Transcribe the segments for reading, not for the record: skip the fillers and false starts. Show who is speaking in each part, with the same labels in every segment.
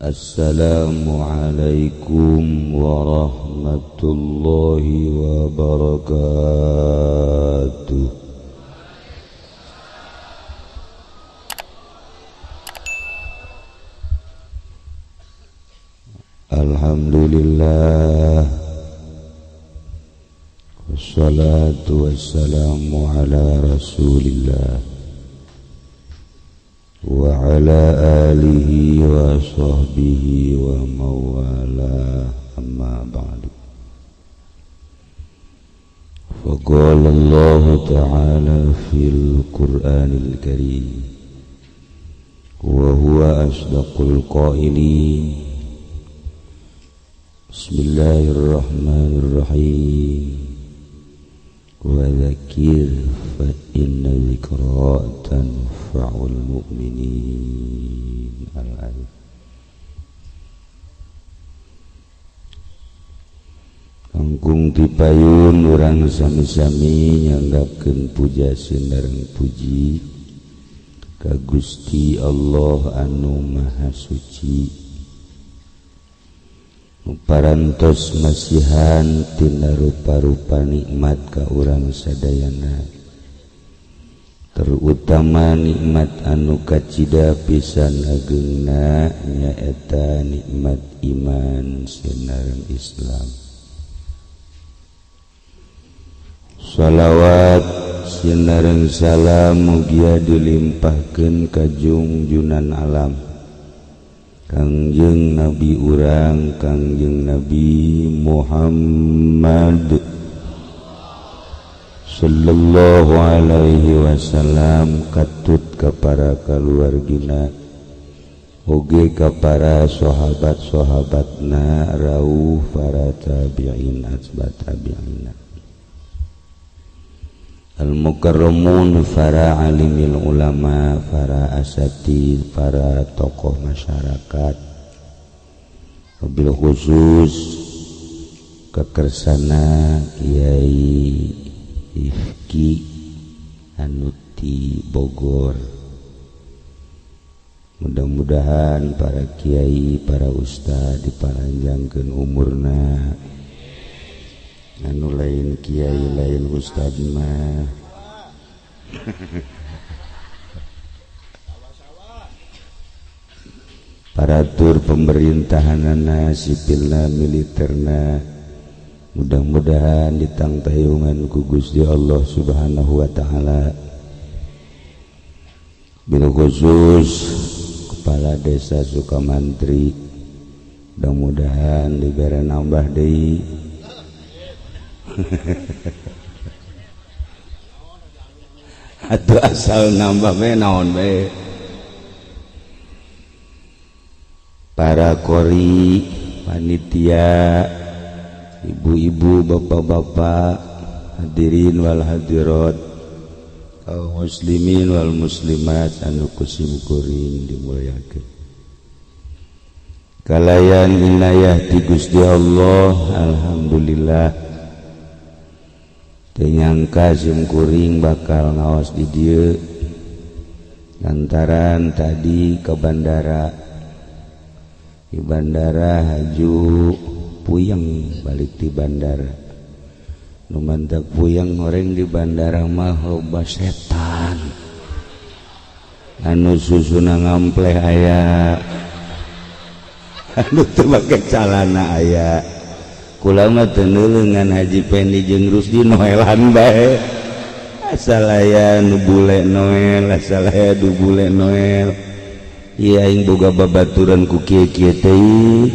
Speaker 1: Assalamualaikum warahmatullahi wabarakatuh. Alhamdulillah, wassalatu wassalamu ala rasulillah wa ala alihi wa sahbihi wa mawala, amma ba'du. Faqala Allah ta'ala fil Qur'anil Karim wa huwa asdaqul qailin. Bismillahirrahmanirrahim. Wa dzakir fa inna dzikra tanfa'ul mu'minin. Al-ayat. Kangkung tipayun urang sami-sami nyanggapkeun puja sinareng puji ka Gusti Allah anu Maha Suci. Parantos masihan tina rupa-rupa nikmat ka urang sadayana, terutama nikmat anu kacida pisan ageungna nyaeta nikmat iman sinareng Islam. Shalawat sinareng salam mugia dilimpahkeun ka jungjunan alam Kangjeng Nabi urang, Kangjeng Nabi Muhammad sallallahu alaihi wasallam, katut ka para kaluargina oge ka para sahabat-sahabatna, rauh para tabi'in atba tabi'ina, al-mukarramun, para alimil ulama, para asatid, para tokoh masyarakat, wabil khusus kekersana Kiai Rifki anuti Bogor. Mudah-mudahan para kiai, para ustad diparanjangkeun umurna. Anu lain kiai lain ustad mah paratur pemerintahanana, sipilna, militerna, mudah-mudahan ditangtayungan ku Gusti Allah Subhanahu wa taala. Bil khusus kepala desa Sukamantri, mudah-mudahan dibere nambah deui. Atuh asal nambah bae naon bae. Para kori, panitia, ibu-ibu, bapak-bapak, hadirin wal hadirat, kaum muslimin wal muslimat anu kusim kuring dimuliakeun. Kalayan inayah ti Gusti Allah, alhamdulillah. Teu nyangka sim kuring bakal ngaos di dieu lantaran tadi ke bandara, di bandara haju puyeng, balik di bandara nu mantak puyeng horeng di bandara mah loba setan anu susuna ngampleh aya, anu teu make calana aya. Kula mah teu neuleungan Haji Pendi jeung Rusdi Noelan bae, asal aya nu bule Noel, asal aya nu bule Noel. Ieu aing boga babaturan ku kieu-kieu teh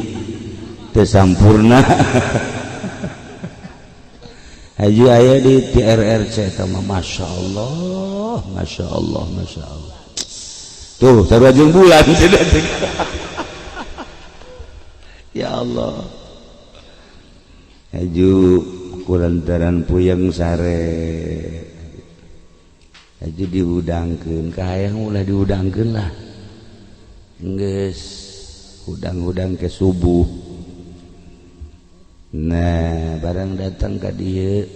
Speaker 1: teu sampurna. Haji aya di TRRC eta mah masya Allah, masya Allah, masya Allah. Tuh sarua jeung bulan. Ya Allah. Haju kulantaran puyeng sare haju dihudangkeun ka hayang ulah dihudangkeun lah, geus hudang-hudang ke subuh. Nah barang datang ka dieu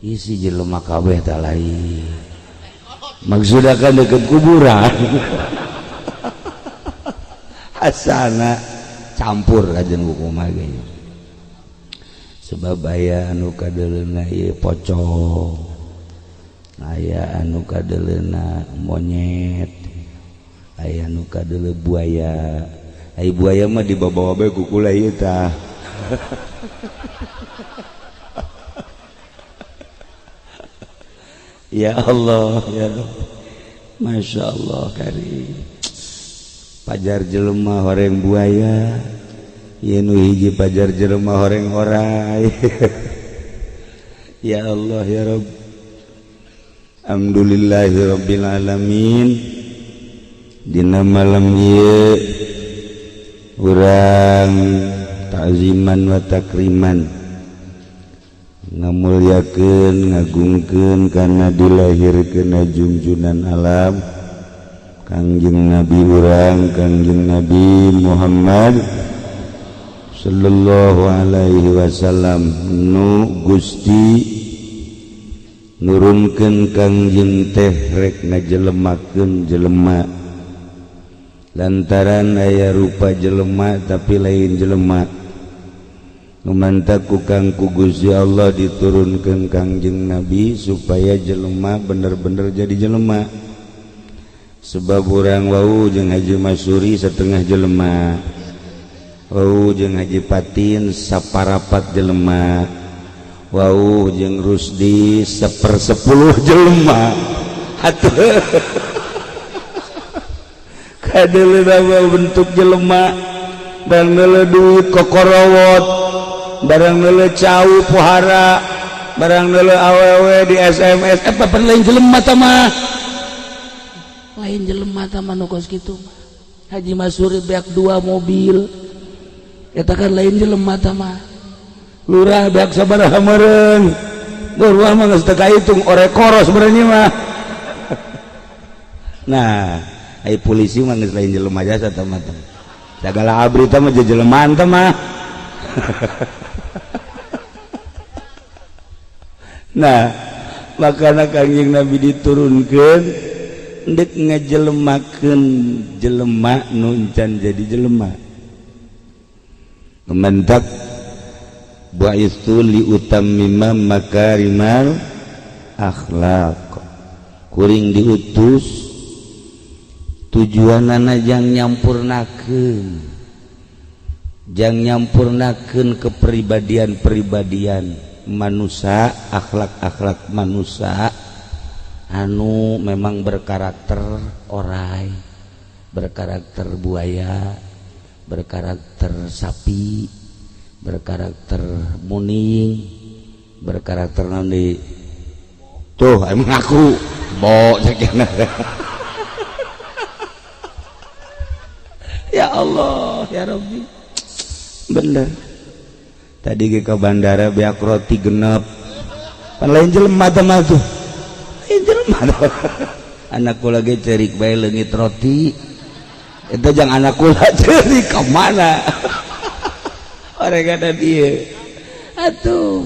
Speaker 1: isi jelema kabeh tah lain, maksudna kan deket kuburan. Asana campur kajen hukum ge. Sebab aya anu kadeleuna ieu pocong, aya anu kadeleuna monyet, aya anu kadele buaya. Ai buaya mah dibawa bae ku kula ieu tah. Ya Allah ya Rabb, Masya Allah karim. Pajar jelema horeng buaya, ieu nu hiji pajar jelema horeng orai. Ya Allah ya Rabb. Alhamdulillahirabbil alamin. Dina malam ieu urang ta'ziman wa takriman, ngamulyakeun ngagungkeun kana dilahirkeun junjunan alam Kangjeng Nabi urang Kangjeng Nabi Muhammad sallallahu alaihi wasallam nu Gusti nurunkeun Kangjeng teh rek ngajelemakeun jelema lantaran aya rupa jelema tapi lain jelema. Numantak ku kang ku Gusti Allah diturunkeun Kangjeng Nabi supaya jelema bener-bener jadi jelema. Sebab urang wau jeung Haji Masuri setengah jelema, wau jeung Haji Patin saparapat jelema, wau jeung Rusdi 1/10 jelema. Atuh kadeleuna bentuk jelema, barang neuleuh duit kokorowot, barang neuleuh cau pohara, barang neuleuh awewe di SMS, apa lain jelema tah mah. Lain jelema tah mah nu kos kitu mah. Haji Masuri beak 2 mobil, eta kan lain jelema tah mah. Lurah beak sabaraha meureun, lurah mah geus teu kahitung orek koros meureun mah. Nah, ai polisi mah geus lain jelema jasa tah mah. Sagala abri tah mah jejelemaan tah mah. Nah, makana Kangjeng Nabi diturunkeun ndek ngajelemakeun jelema nu encan jadi jelema. Mentak bu'istu li utammima makarimal akhlaq. Kuring diutus tujuanana jang nyampurnakeun, jang nyampurnakeun kepribadian-pribadian manusia, akhlak-akhlak manusia anu memang berkarakter orai, berkarakter buaya, berkarakter sapi, berkarakter muning, berkarakter nanti tuh emang aku bo cekena. Ya Allah ya Rabbi, bener tadi ke bandara beak roti genep pan lain jelema teh mah tuh, lain jelema. Anak kula ge cerik bae leungit roti eta jang anak kula cerik ka mana orang ada dia atuh.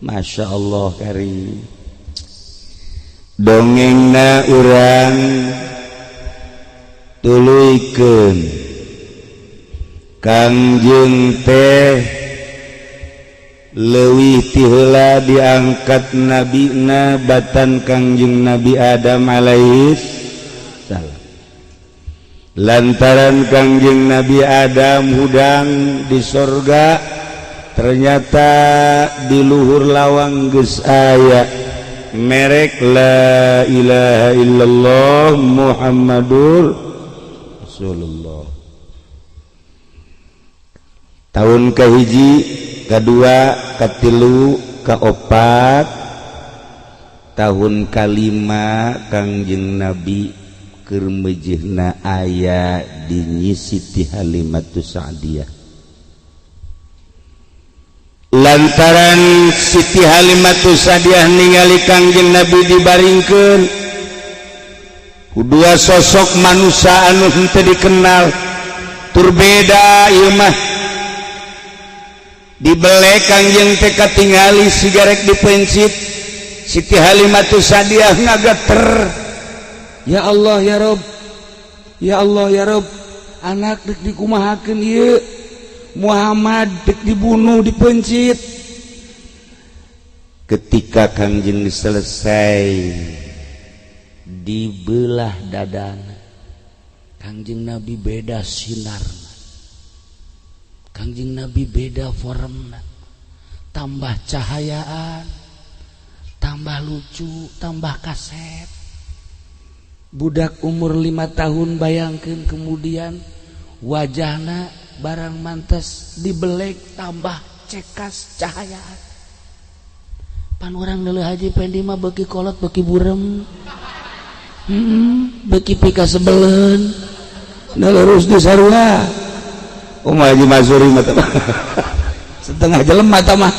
Speaker 1: Masya Allah karim. Dongengna urang tuluykeun Kangjeng teh leuwih ti heula diangkat nabina batan Kangjeng Nabi Adam alaihis salam. Lantaran Kangjeng Nabi Adam hudang di sorga, ternyata di luhur lawang geus aya merek la ilaha illallah Muhammadur Rasulullah. Tahun kahiji, kedua, katilu, kaopat, tahun kalima Kangjeng Nabi keur meujeuhna aya di Nyi Siti Halimatus Sa'diyah. Lantaran Siti Halimatus Sa'diyah ningali Kangjeng Nabi dibaringkeun ku dua sosok manusia anu henteu dikenal, tur beda ieu mah. Dibelek Kangjeng teh katingali sigarek dipencit. Siti Halimatus Sa'diyah ngagater, ya Allah ya Rob, ya Allah ya Rob, Anak dek dikumahakeun ieu Muhammad, dek dibunuh, dipencit. Ketika Kangjeng selesai dibelah dadana Kangjeng Nabi, beda sinar Kangjeng Nabi, beda form, tambah cahayaan, tambah lucu, tambah kasep. Budak umur 5 tahun, bayangkan, kemudian wajahna barang mantes dibelek tambah cekas cahayaan. Pan urang neuleuh Haji Pendi mah beuki kolot beuki burem, beuki pikasebeleun. Neuleuh di sarua. Oh, Haji Masuri mah setengah jelema mah.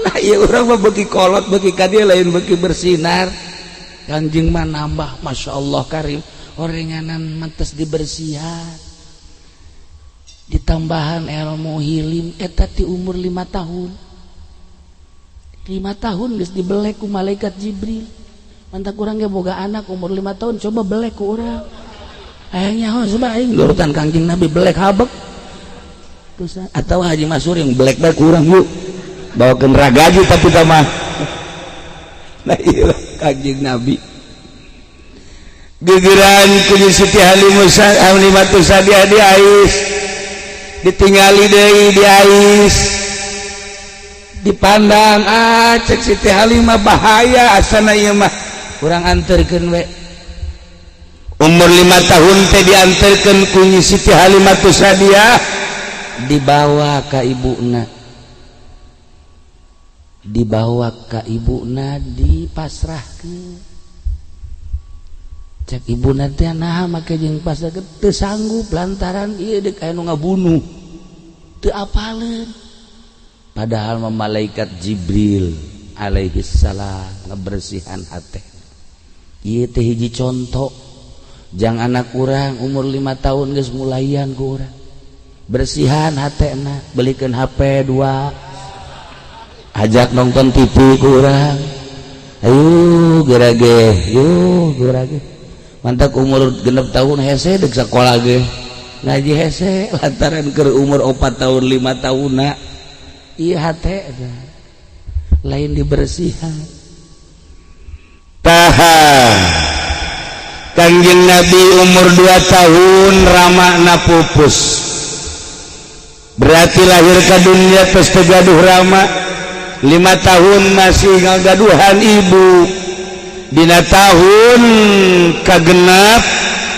Speaker 1: Nah, iya, urang mah beuki kolot beuki ka dieu, lain beuki bersinar. Kanjeng mah nambah, Masya Allah karim, orenganan mantes dibersihan, ditambahan ilmu hilim. Eta ti umur 5 tahun, 5 tahun geus dibelek ku malaikat Jibril. Mantap, urang ge boga anak umur 5 tahun, coba belek ku urang. Hayangnya oh coba aing nurutan Kangjeng Nabi, belek habek. Terus atau Haji Masur yang belek bae kurang, yuk bawakeun ragaji tapi mah. Nah, iya, Kangjeng Nabi gegeran ku Siti Halimah Sadiah, diais, ditinggali deui, diais, dipandang. Ah, cek Siti Halimah, bahaya asana ieu mah, kurang anterkeun we. Umur 5 tahun teh diantarkan ku Siti Halimah Sadiah, dibawa ke ibuna, dibawa ke ibuna, dipasrahkeun. Cek ibuna teh, nah, make jeung pasrah teu sanggup lantaran ieu deuk aya nu ngabunuh, teu apaleun. Padahal mah malaikat Jibril alaihi salam ngebersihan hate. Ieu teh hiji contoh jang anak urang umur 5 tahun geus mulayan ku urang bersihan hatena. Belikan HP dua, ajak nonton TV ku urang, ayo gerage, yuk gerage. Mantap, umur 6 tahun hese dek sekolah ge, ngaji hese lantaran ke umur 4 tahun, 5 tahun. Nak, iya, hate lain dibersihan. Taha, Kangjeng Nabi umur 2 tahun ramana pupus, berarti lahir ke dunia terus gaduh rama. 5 tahun masih ngagaduhan ibu. Dina tahun kagenap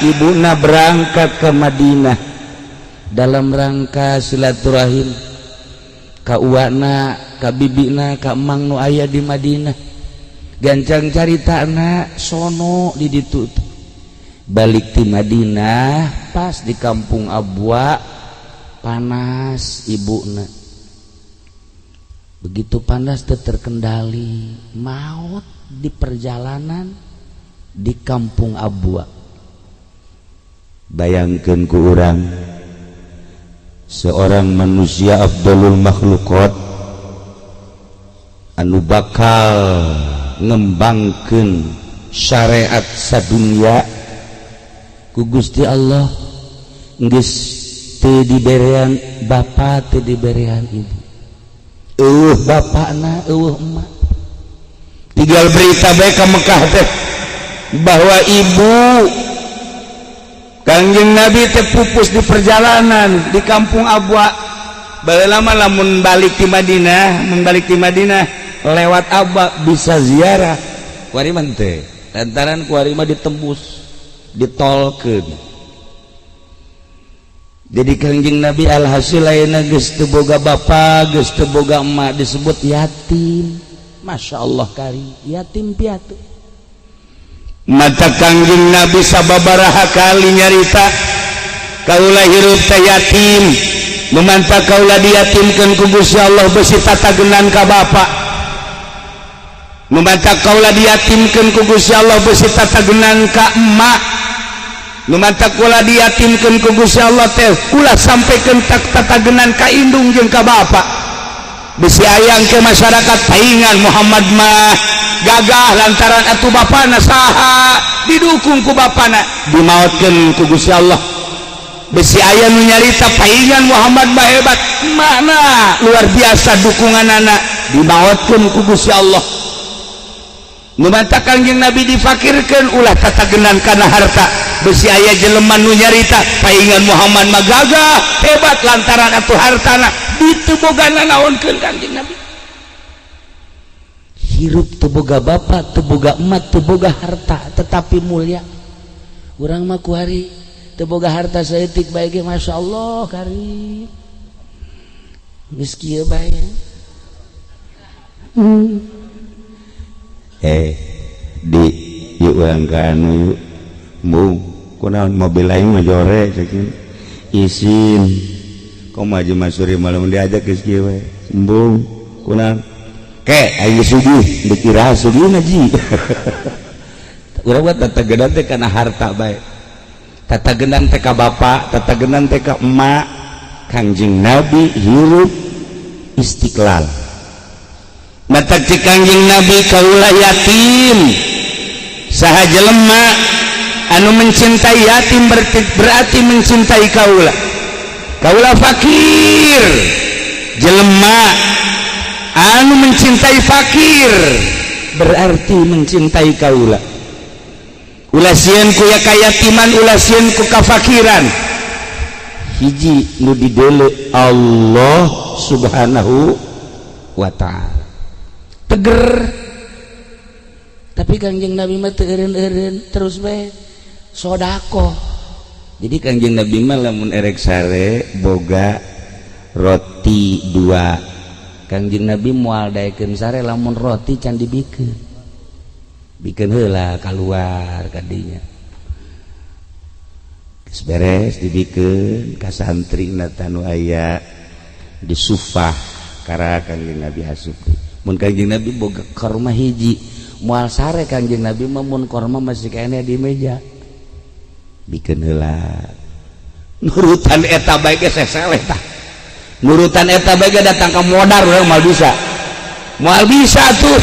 Speaker 1: ibuna berangkat ke Madinah dalam rangka silaturahim ka uwana, ka bibina, ka emang nu aya di Madinah. Gancang caritana, sono di ditu. Balik di Madinah, pas di kampung Abwa panas ibuna. Begitu panas terkendali, maut di perjalanan di kampung Abwa. Bayangkan ku urang, seorang manusia afdalul makhlukot anu bakal ngembangkan syariat sadunia, ku Gusti Allah geus teu diberean bapa, teu diberean ibu, eueuh bapakna, eueuh emak. Tinggal berita bae ka Mekah teh bahwa ibu Kangjeng Nabi teh pupus di perjalanan di kampung Abwa. Baheula mah lamun balik di Madinah, mun balik di Madinah lewat Abwa bisa ziarah. Kuari mah teh, lantaran kuari mah ditembus, ditolkeun. Jadi Kangjeng Nabi alhasil lainna geus teu boga bapa, geus teu boga emak, disebut yatim. Masya Allah kari, yatim piatu. Mata Kangjeng Nabi sababaraha kali nyarita, kaula hirup teh yatim, memantap kaula diyatimkeun ku Gusti Allah besi tatagenan ka bapa, memantap kaula diyatimkeun ku Gusti Allah besi tatagenan ka emak, memantap kaula diyatimkeun ku Gusti Allah teh ulah sampaikan tak tatagenan ka indung jeung ka bapa, besi ayang ke masyarakat paingan Muhammad mah gagah lantaran atuh bapana saha, didukung ku bapana. Dimautkeun ku Gusti Allah. Bisi aya nu nyarita paingan Muhammad mah hebat, mana luar biasa dukungan anak dimaotkeun ku Gusti Allah. Nu matak Kangjeng Nabi difakirkeun, ulah tatagenan kana harta. Bisi aya jelema nu nyarita paingan Muhammad mah gagah hebat lantaran atuh hartana, diteu boga nanaonkeun Kangjeng Nabi. Hirup teu boga bapak, teu boga emak, teu boga harta, tetapi mulia. Urang mah kuari teu boga harta saeutik bae ge Masya Allah karim. Geus kieu bae.
Speaker 2: Di yuk urang ka anu yuk. Embung, kunaon mobil aing mah jore ceuk isin. Komo Haji Masuri malam diajak geus kieu we. Embung, kunaon? Ke aing geus sugih, dikira sugih ji. Urang mah tatagenan teh kana harta bae. Tatagenan teh ka bapak, tatagenan teh ka emak. Kangjeng Nabi hirup istiqlal. Matak cek Kangjeng Nabi, kaula yatim, saha jelema anu mencintai yatim berarti mencintai kaula. Kaula fakir, jelema anu mencintai fakir berarti mencintai kaula. Ulah sieun ku ya kayatiman, ulah sieun ku kafakiran. Hiji nu dideuleu Allah Subhanahu wa Ta'ala. Teger,
Speaker 1: tapi Kangjeng Nabi mah teu eureun-eureun, terus bae sodakoh.
Speaker 2: Jadi Kangjeng Nabi mah lamun erek sare boga roti dua,
Speaker 1: Kangjeng Nabi moal daekeun sare lamun roti can dibikeun. Bikeun heula kaluar kadinya,
Speaker 2: geus beres dibikeun ka santri nu aya di sufah, kara Kangjeng Nabi asup.
Speaker 1: Mun Kangjeng Nabi boga korma hiji, moal sare Kangjeng Nabi mah mun korma masih keneh di meja.
Speaker 2: Bikeun heula.
Speaker 1: Nurutan eta bae ge seseleh tah. Nurutan eta bae ge datang ke modar urang moal bisa, moal bisa tuh.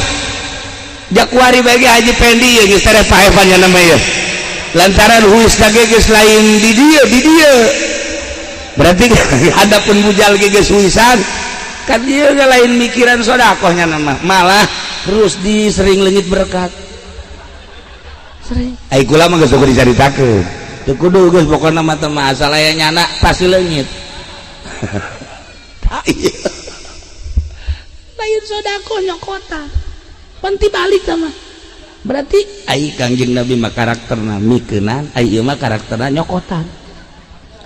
Speaker 2: Jakuari bae ge Haji Pendi ye geus tere paevan nya nama ye, lantaran huis ge geus lain di dieu, di dieu berarti adapun bujal ge geus huisan
Speaker 1: kan. Dia lain mikiran sodakohnya nama, malah terus di sering leungit berkat sering.
Speaker 2: Ai kula mah geus kudu dicaritakeun.
Speaker 1: Teu kudu, geus pokona mah teu masalah ya, nyana pasti leungit.
Speaker 2: Tah iya.
Speaker 1: Lain sodakoh, nyokotan panti balik sama berarti.
Speaker 2: Ai Kangjeng Nabi mah karakterna mikeunan, ai ieu mah karakterna nyokotan.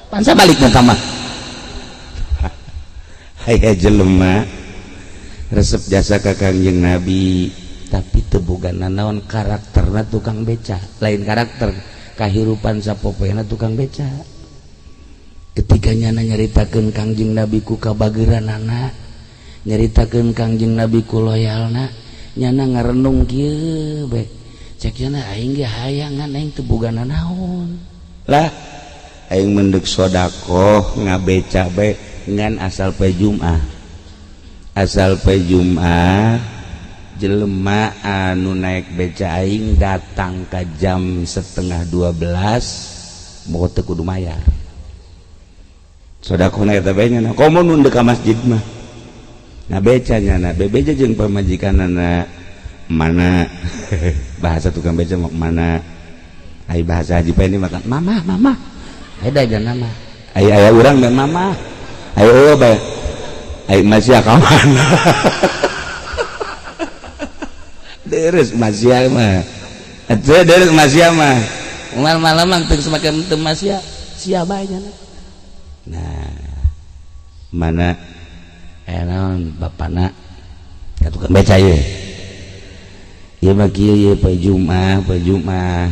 Speaker 1: Pansa balik na mah.
Speaker 2: Aya jelema resep jasa ka Kangjeng Nabi,
Speaker 1: tapi teu boga nanaon, karakterna tukang beca. Lain karakter, kahirupan sapopoena tukang beca. Ketika nyana nyaritakeun Kangjeng Nabi ku kabageranana, nyaritakeun Kangjeng Nabi ku loyalna, nyana ngarenung kieu bae. Cek nyana, aing ge hayangan, aing teu boga nanaon.
Speaker 2: Lah, aing mendek sodakoh ngabeca bae ngan asal poe Jumat, asal poe Jumat jelema anu naik beca aing datang ke jam 11.30 mau teu kudu mayar. Sodakohna eta bae nya. Komo nu ka masjid mah ngabeca, nyana bebeja jeung pamajikanana. Mana bahasa tukang beca mah mana? Ai bahasa Haji Pendi makan mama mama.
Speaker 1: Beda aja nama.
Speaker 2: Ai aya urang dan mama, ayo bae, ai masih ka mana deres masih mah atuh, deres masih mah.
Speaker 1: Malam-malam mah teu semakin teu masih sia bae nya.
Speaker 2: Nah, mana?
Speaker 1: Eh, naon bapana?
Speaker 2: Ka tukang beca ye, ieu mah kieu ye, poe Jumat, poe Jumat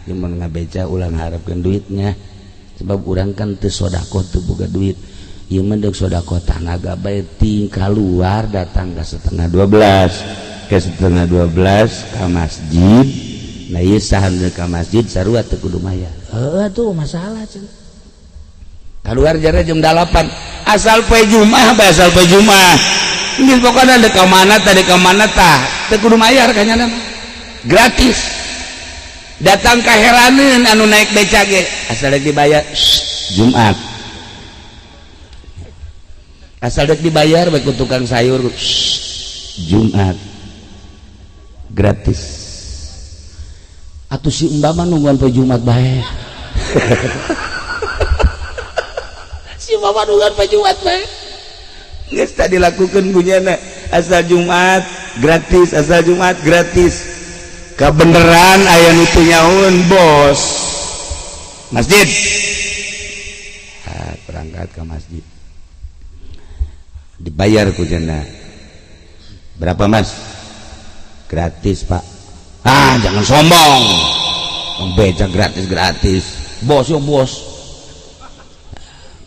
Speaker 2: ieu mun ngabeca ulah ngaharepkeun duitnya, sebab urang kan teu sodakoh, teu boga duit. Ieu mah deuk sodakoh tanaga bae, ting keluar datang ke 11.30, ke 11.30 ka masjid. Nah, ieu saha nu ka masjid sarua teu kudu mayar.
Speaker 1: Heuh tuh masalah cenah.
Speaker 2: Keluar jare jam 8, asal poe Jumat bae, asal poe Jumat geus pokona deuk ka mana tah, deuk ka mana tah, teu kudu mayar ka nyana, gratis. Datang ka heraneun anu naik beca ge, asal dibayar. Shh.
Speaker 1: Jumat asal dek dibayar baik tukang sayur. Shh, Jumat gratis. Atuh si Mbak mah nungguan poe Jumat bae. Si Mbak mah nungguan poe Jumat bae. Geus tadi dilakukeun kunyana asal Jumat gratis, asal Jumat gratis. Kebeneran aya nu teu nyaun bos masjid. Ah, berangkat ke masjid. Dibayar ku jana. Berapa, Mas? Gratis, Pak. Ah, jangan sombong. Beca gratis-gratis. Bos yo bos.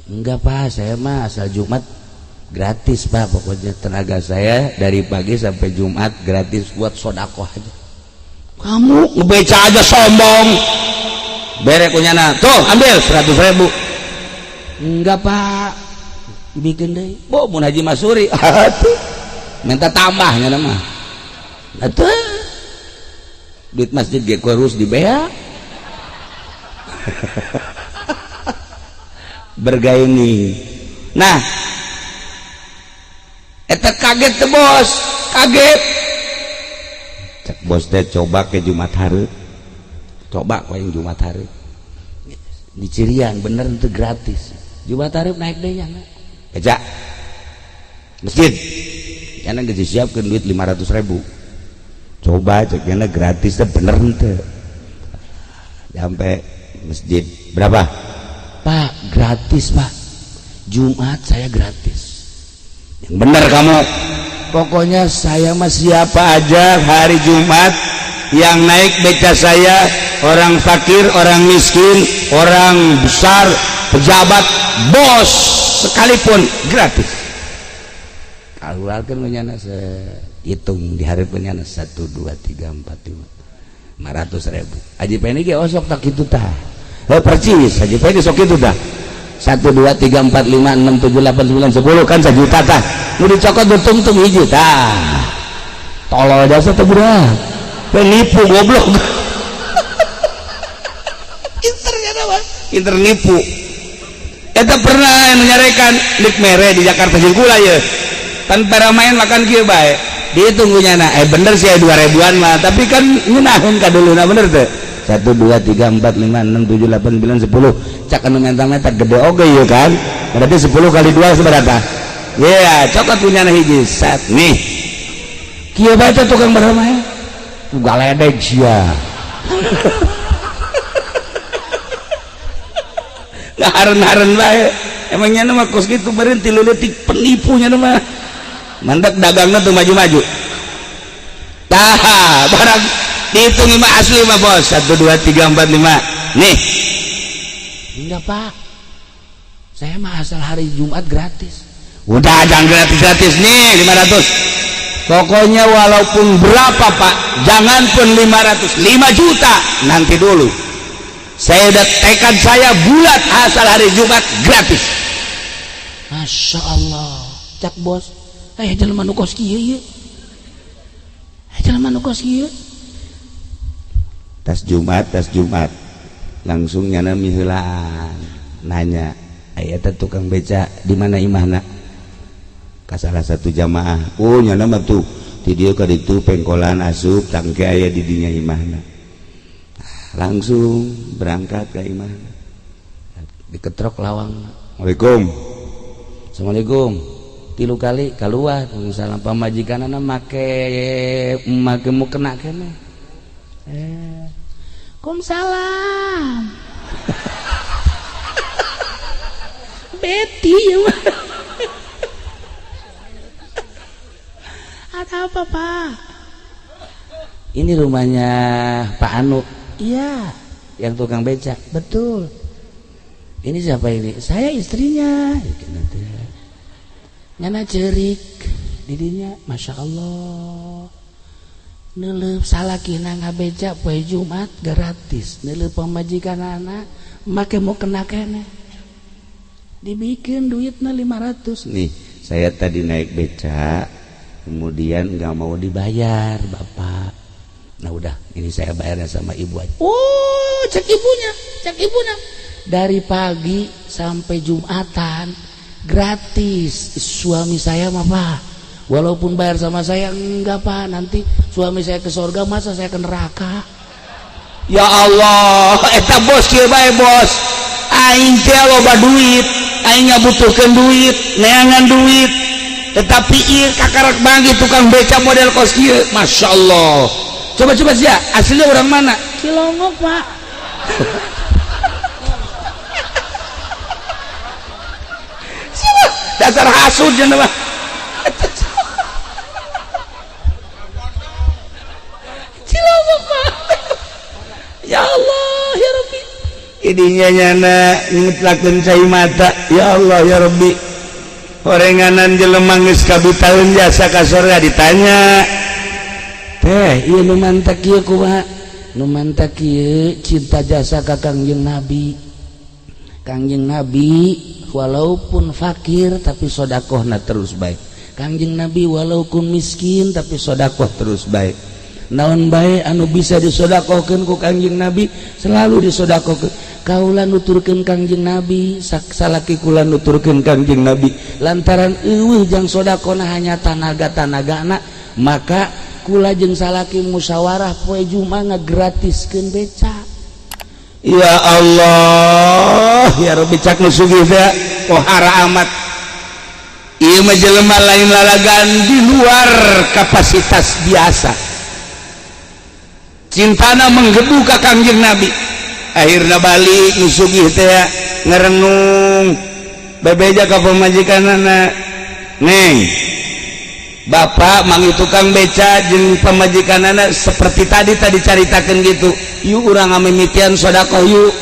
Speaker 1: Enggak, Pak, saya mah asal Jumat gratis, Pak. Pokoknya tenaga saya dari pagi sampai Jumat gratis buat sodakoh aja. Kamu ngebeca aja sombong. Bere kunyana. Tuh, ambil 100.000. Enggak, Pak. Bikin deh. Bo, mun Haji Masuri. Atuh. Minta tambahnya mah. Atuh. Duit masjid ge harus dibayar. Bergaini. Nah, eta kaget teh bos, kaget. Cek bos teh coba ke Jumat hari. Coba kau yang Jumat hari. Di Cirian bener itu gratis. Jumat hari naik deh ya. Beca. Masjid. Jangan geus disiapkeun duit 500.000. Coba cek nya gratis teh bener henteu. Sampai masjid berapa? Pak, gratis, Pak. Jumat saya gratis. Yang bener kamu. Pokoknya saya mah siapa aja hari Jumat yang naik beca saya, orang fakir, orang miskin, orang besar, pejabat, bos sekalipun gratis. Keluarkan menyana hitung di hari penyana 1 2 3 4 5 500.000. Haji Peni ge osok tak kitu tah. Heuh percis Haji Peni sok kitu tah. 1 2 3 4 5 6 7 8 9 10 kan 1 juta tah. Nu dicokot betungtung hiji tah. Tolol jasa teh budak. Penipu goblok. Pinter ya mah. Pinter nipu. Eta pernah menyarekan lik mere di Jakarta jeung kula ye. Tanpa main makan kieu bae. Dihitung nyana, bener sih 2.000-an mah, tapi kan ngeunaheun ka duluna bener teu? 1 2 3 4 5 6 7 8 9 10. Cak anu menta-menta gede oge ieu kan. Berarti 10 kali 2 seberapa? Ya, yeah, cokot punya hiji set nih. Kieu bae teh tukang bermain. Galedeg sia. Ngaharen-haren bae. Emangnya mah kos kitu beureun tilu leutik penipunya mah. Mandak dagangna tuh maju-maju. Tah, barang dihitung mah asli mah bos. 1 2 3 4 5. Nih. Enggak, Pak. Saya mah asal hari Jumat gratis. Udah jangan gratis-gratis nih 500. Pokoknya walaupun berapa, Pak, jangan pun 500, 5 juta nanti dulu. Saya udah tekad saya bulat asal hari Jumat gratis. Masya Allah, cak bos. Jelema nu kos kieu ieu. Jelema nu kos kieu. Tas Jumat, langsung nyana miheulaan nanya, aya teh tukang beca di mana imahna? Ka salah satu jamaah. Oh, nyana mah tuh di dieu ka ditu pengkolan asup tangke aya di dinya imahna. Langsung berangkat ke imahna. Diketrok lawang. Assalamualaikum. Assalamualaikum. 3 kali keluar salam pamajikanana make make mu kena kene. Salam. Betty ya. Ada apa, Pak? Ini rumahnya Pak Anu. Iya, yang tukang becak. Betul. Ini siapa ini? Saya istrinya. Nyana cerik didinya, Masya Allah. Neuleup salakina ngabeca poe Jumat gratis. Neuleup pamajikan anak make mau kena kene. Dibikin duitna 500. Nih, saya tadi naik becak, kemudian nggak mau dibayar, Bapak. Nah udah, ini saya bayarnya sama ibu aja. Oh, cek ibunya, cek ibunya. Dari pagi sampai Jumatan gratis. Suami saya mah, Pak, walaupun bayar sama saya enggak, Pak, nanti suami saya ke surga, masa saya ke neraka.
Speaker 2: Ya Allah, eta bos kieu bae, bos. Aing teh loba duit, aing ngabutuhkeun duit, neangan duit. Tetapi ieu kakarak banggi tukang beca model kos kieu. Masya Allah. Coba-coba sih, aslinya orang mana?
Speaker 1: Cilongok, Pak.
Speaker 2: Dasar hasud jeung mah.
Speaker 1: Cilongok, Pak. Ya Allah, ya Rabbi.
Speaker 2: Idinya nyana ngutlakeun cai mata. Ya Allah, ya Rabbi. Horenganan jelema geus kabitaeun jasa ka surga ditanya.
Speaker 1: Teh, ieu nu mantak ieu kumaha? Nu mantak ieu cinta jasa ka Kangjeng Nabi. Kangjeng Nabi walaupun fakir tapi sodakohna terus baik. Kangjeng Nabi walaupun miskin tapi sodakoh terus baik. Naon bae anu bisa disodakohkeun ku Kangjeng Nabi selalu disodakohkeun. Kaula nuturkeun Kangjeng Nabi, salaki kula nuturkeun Kangjeng Nabi. Lantaran eueuh jang sodakohna hanya tanaga-tanagana, maka kula jeung salaki musyawarah poe Jumat ngagratiskeun beca.
Speaker 2: Ya Allah, ya Rabbi, cak nu sugih teh pohara amat. Ieu mah jelema lain lalagan di luar kapasitas biasa. Cintana menggebu ka Kangjeng Nabi. Akhirna balik nu sugih teh ngerenung bebeja ka pamajikanana. Neng, bapak mangi tukang beca jeung pamajikanana seperti tadi tadi caritakeun gitu. Yuk urang ngamimitian sedekah yuk.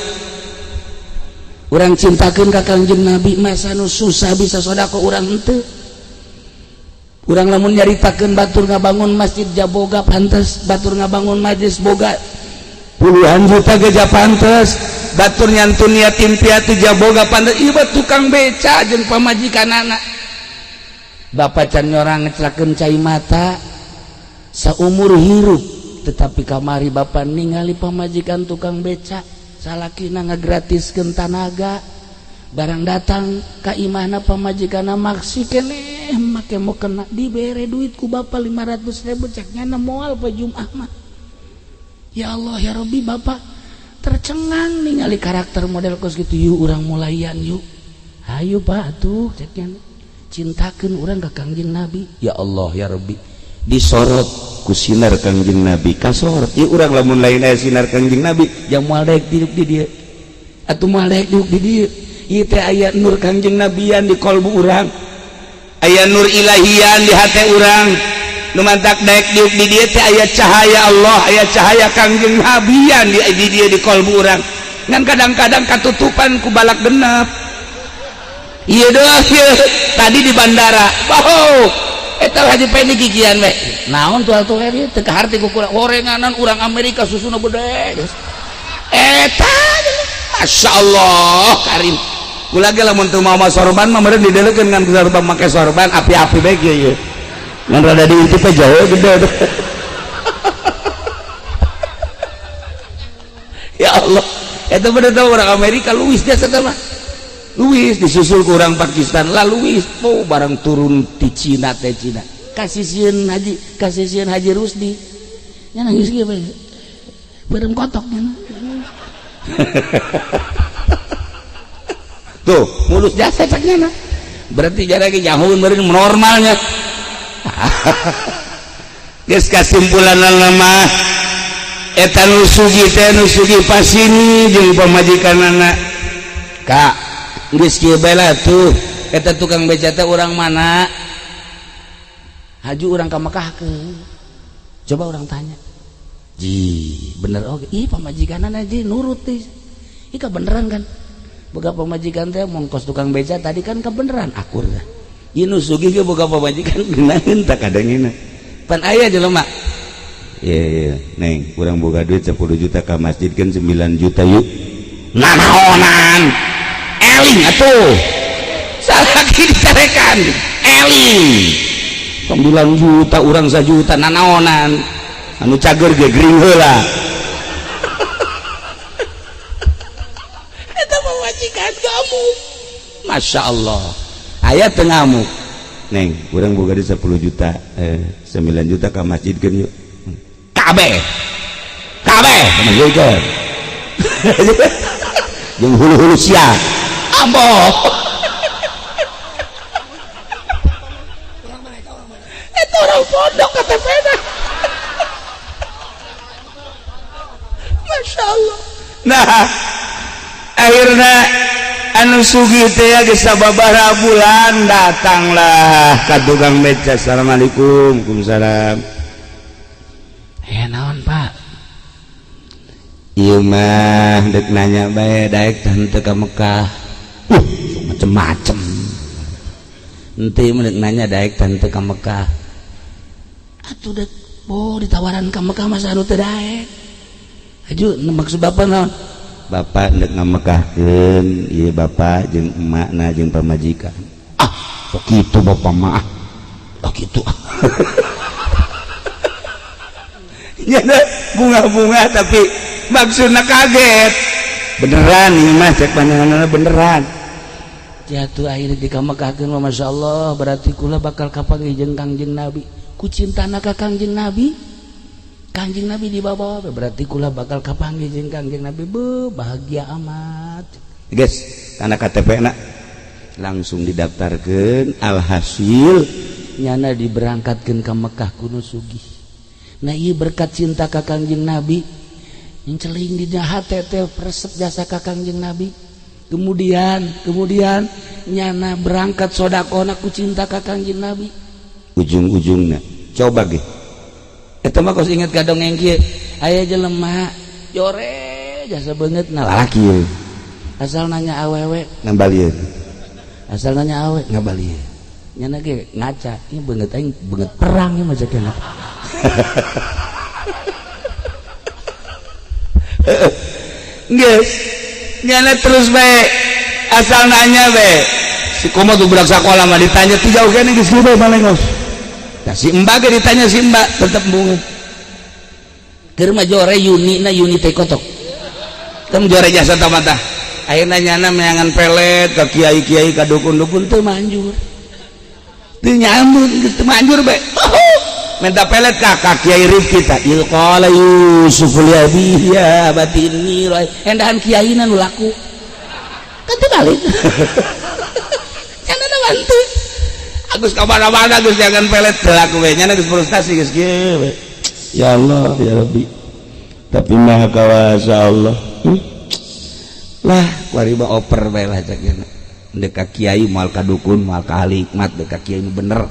Speaker 1: Urang cintakeun ka Kangjeng Nabi, masa nu susah bisa sedekah urang henteu. Urang lamun nyaritakeun batur ngabangun masjid jaboga pantes, batur ngabangun majlis boga
Speaker 2: puluhan juta ge pantes, batur nyantun yatim piatu jaboga pantes. Ieu tukang beca jeung pamajikanana.
Speaker 1: Bapak can nyorang ngeclakeun cai mata saumur hirup, tetapi kamari bapak ningali pamajikan tukang beca salakina ngagratiskeun tanaga. Barang datang ka imahna pamajikanna maksi keneh make mau kena dibere duit ku bapak 500.000, cek nyana moal poe Jumat mah. Ya Allah, ya Rabbi, bapak tercengang ningali karakter model kos gitu. Yuk urang mulaian yuk. Hayu Pak atuh cek nyana. Cintakeun urang ka Kangjeng Nabi.
Speaker 2: Ya Allah, ya Rabbi, disorot ku sinar Kangjeng Nabi kasorot. Ieu urang lamun lain aya sinar Kangjeng Nabi
Speaker 1: jang moal daek diuk di dieu. Atuh moal daek diuk di dieu.
Speaker 2: Ieu teh aya nur Kangjeng Nabian di kolbu urang, aya nur ilahian di hate urang. Nu mantak daek diuk di dieu teh aya cahaya Allah, aya cahaya Kangjeng Nabian di dieu di kolbu urang. Ngan kadang-kadang katutupan ku balak genep. Iya doang ieu tadi di bandara. Wow, eta Haji Pendi gigian we.
Speaker 1: Naon tuh atuh ieu teu kaharti ku kula horenganan urang Amerika susuna gede.
Speaker 2: Eta Masya Allah karim. Kula ge lamun teu mawa sorban mah meureun didelekeun ngan sorban make sorban api-api bae kieu ieu. Ngan rada diintip teh jauh gede. Ya Allah, eta bener teh urang Amerika Luis jasa teh mah. Luis disusul ke orang Pakistan lah Luis oh barang turun di Cina teh Cina
Speaker 1: kasih sieun Haji Rusdi nya nangis kieu bae beureum kotok nya.
Speaker 2: Tuh
Speaker 1: mulus jasa cak nya.
Speaker 2: Berarti jara ge nyahueun meureun normalnya. Geus kasimpulanna mah eta nu sugih teh nu sugih pasini jeung pamajikanana.
Speaker 1: Kak, geus kieu bae lah tuh eta tukang beca teh urang mana? Haju urang ka Mekah ke. Coba urang tanya. Ji, bener oge. Ih pamajikanana ji nurut teh. Ih kabeneran kan. Boga pamajikan teh mongkos tukang beca tadi kan kebeneran akur teh.
Speaker 2: Ieu nu sugih ge boga pamajikan geunaheun tak kadangina.
Speaker 1: Pan aya jelema.
Speaker 2: Iya iya, Neng, urang boga duit 10 juta ka masjid kan 9 juta yuk. Nanaonan. Eling atuh. Salaki ditarekan. Eling. 9 juta urang 1 juta nanaonan. Anu cager ge gering heula.
Speaker 1: Eta mah Masya Allah aya teu ngamuk. Neng, urang boga di 10 juta, 9 juta ke masjid kan yuk. Kabeh kabeh ke masjid kan. Jeung hulu-hulu sia ambo. Itu orang pondok KTP na. Masya Allah. Nah akhirnya anu sugih teh geus sababaraha bulan datanglah ka tukang beca. Assalamualaikum. Waalaikumsalam. Naon Pak? Ieu mah dek nanya bae daek teu ka Mekah. Macem-macem. Henteu mah dek nanya daek teu ka Mekah. Atuh dek oh ditawaran ka Mekah masa anu teu daek. Aju maksud bapak naon? Bapak ndek ngamekahkeun ieu bapak jeung emakna jeung pamajikan. Ah, sok kitu bapak mah. Ah, kitu. Ya bunga-bunga tapi maksudna kaget. Beneran ieu mah cek panjenenganna beneran. Jatuh akhirnya dikamekahkeun mah Masya Allah, berarti kula bakal kapanggih jeung Kangjeng Nabi. Ku cintana ka Kangjeng Nabi. Kangjeng Nabi dibawa berarti kula bakal kapanggih jeung Kangjeng Nabi. Be bahagia amat. Guys, karena KTP na langsung didaftarkeun, alhasil nyana diberangkatkeun ka Mekah kuno sugih. Nah ieu berkat cinta ka Kangjeng Nabi. Nceling di hate teh resep jasa ka Kangjeng Nabi. Kemudian nyana berangkat sedekahna ku cinta ka Kangjeng Nabi. Ujung-ujungna coba ge. Eta mah kos inget ka dongeng kieu. Aya jelema jore jasa beungeut na lalaki ieu. Asal nanya awewe ngabalieun. Asal nanya awe ngabalieun. Nyana ge ngaca, ieu beungeut aing beungeut perang ieu mah ceuk. Geus nyana terus bae asal nanya bae. Si komo tuh budak sakola mah ditanya ti jauh keneh geus kieu balengos. Nah, si mbak ge ditanya si mbak tetep bunga. Keur mah jore Yuni na Yuni teh kotok. Tem jore jasa tamata. Ayeuna nyana meangan pelet ka kiai-kiai ka dukun-dukun teu manjur. Teu nyambung geus teu manjur bae. Minta pelet ka kiai Rifki ta. Il qala Yusuf li abihi ya abati inni ra endahan kiaina nu laku. Kan teu balik. Nyana na bantu. Agus ka mana-mana geus jangan pelet teu laku we nyana geus frustasi geus kieu we. Ya Allah ya Rabbi. Tapi maha kawasa Allah. Lah kuari mah oper bae lah cek nya. Deuk ka kiai moal ka dukun moal ka ahli hikmat deuk ka kiai nu bener.